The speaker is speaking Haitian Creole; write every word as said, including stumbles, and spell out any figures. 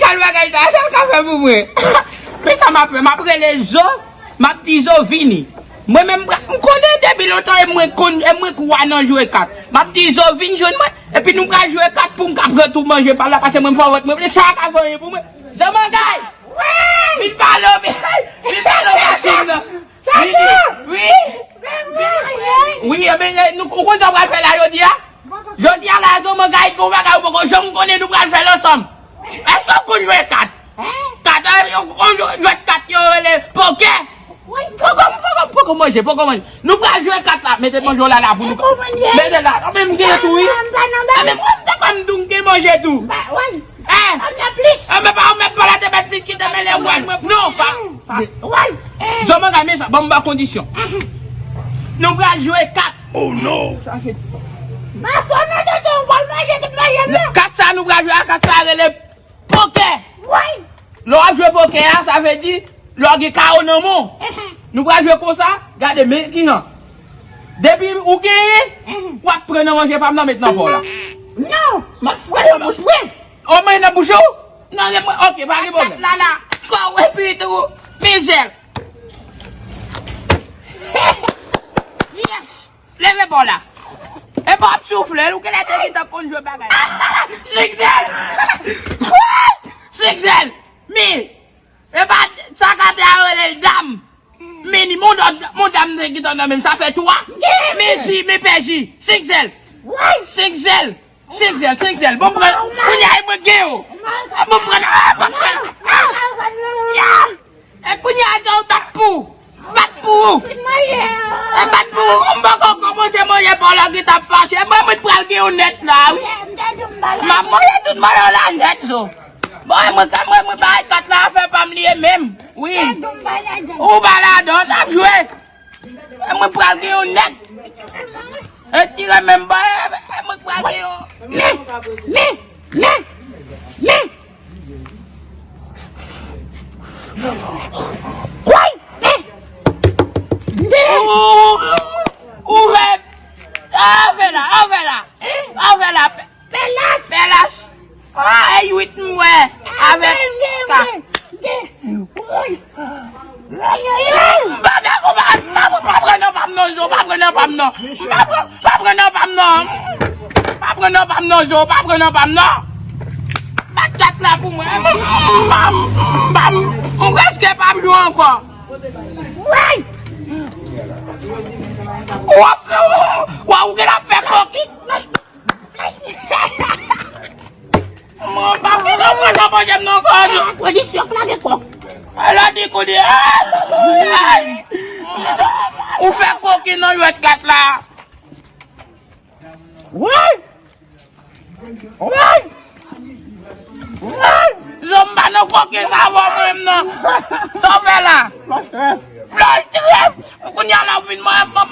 Al bagay sa, sa l ka fè pou mwen. Men sa m ap fè, m ap rele Zo, m ap di Zo vini. Mwen menm, m konnen depi lontan e mwen konn, e mwen k wa nan jwe kat. M ap di Zo vin jwenn mwen, epi nou pral jwe kat pou m ka pran tou manje pa la, paske mwen m fò vant mwen, sa ka fè anyen pou mwen. Zo Mangay! Vin pale w, vin pale w machin nan. Vini. Wi. Wi, ebyen, nou, ou konn sa w pral fè la jodi a? Jodi a la, Zo Mangay, gon bagay ou poko janm konnen nou pral fè l ansanm. Èske w konn jwe kat? Kat, eh, yo, yo, yo, jwèt kat yo rele pokè. Poko, poko, poko manje, poko manje. Nou pral jwe kat la. Mete manje w la, la pou nou. Mete la. Anben m gen tou, wi. Anben m, m te konn tou, m gen manje tou. Eh! Anben pa ou mèt pale, te mèt plis ki te mele wè mwen. Non, pa, pa. Zo Mangay, men sa, ban m ba kondisyon. Nou pral jwe kat. Oh non. Sa se. Ba fò nan tete, ou pral manje tout manje m nan. Kat sa nou pral jwe a, kat sa rele pokè. Wi. Lè w ap jwe pokè a, sa vle di, lè w gen kawo nan men w. Nou pral jwe konsa, gade, men kijan. Depi ou genyen, w ap pran nan manje pa m nan met nan pa w la. Non, m ap fwè nan bouch mwen. Ou manje nan bouch ou? Non, se mwen. Ok, pa gen pwoblèm. Kat la la. Kò w epi tou, mizè. Yes! Leve pa w la. E pa w ap soufle, ou genlè te gentan konn jwe bagay. Sigzèl! Sigzèl! Mi! E pa sa ka te a rele l dam. Mi ni mon dam, mon dam te gentan nan men m, sa fè twa. Mi ji, mi pè ji. Sigzèl! Sigzèl! Senk zèl, senk zèl. Bon, pran. Kounye a, e mwen gen yo. Bon, pran. Ah, bon, pran. Ah. Ya. E kounye a, yo bat pou. Bat pou. E bat pou. M poko kòmanse manje pa w la ki t ap fache. Mwen, mwen pral gen yo nèt la, wi. M ap manje tout manje w la nèt, zo. Bon, e mwen, mwen, mwen bay kat la, afè pa m li ye menm. Wi. Ou pa ladan, n ap jwe. E mwen pral gen yon nèt. Retire men m, bòy. E mwen pral gen yon. Men, men, men, men. Woy, men. Ou, ou, ou fè. Anfè la, anfè la. Anfè la. Pèlas! Pèlas! Ah, e uit m wè avèk ka. M pa dakò, pa, pa, pa pran nan pa m non, Zo, pa pran nan pa m non. Pa pran, pa pran nan pa m non. Pa pran nan pa m non, Zo, pa pran nan pa m non. Bat kat la pou mwen. M, m, m, m, m prèske p ap jwe ankò. Woy! W ap fè, w, w, w genlè ap fè koki. Mwen pa vle nan manje, manje m nan kò. Kondisyon k lage kò. Ala di koudi. Ou fè koki nan jwèt kat la. Woy! Woy! Woy! Zo m pa nan koki sa avè w menm non. Sa w fè la? Flòch trèf. Flòch trèf. Kounye a la w vin mwen, mwen,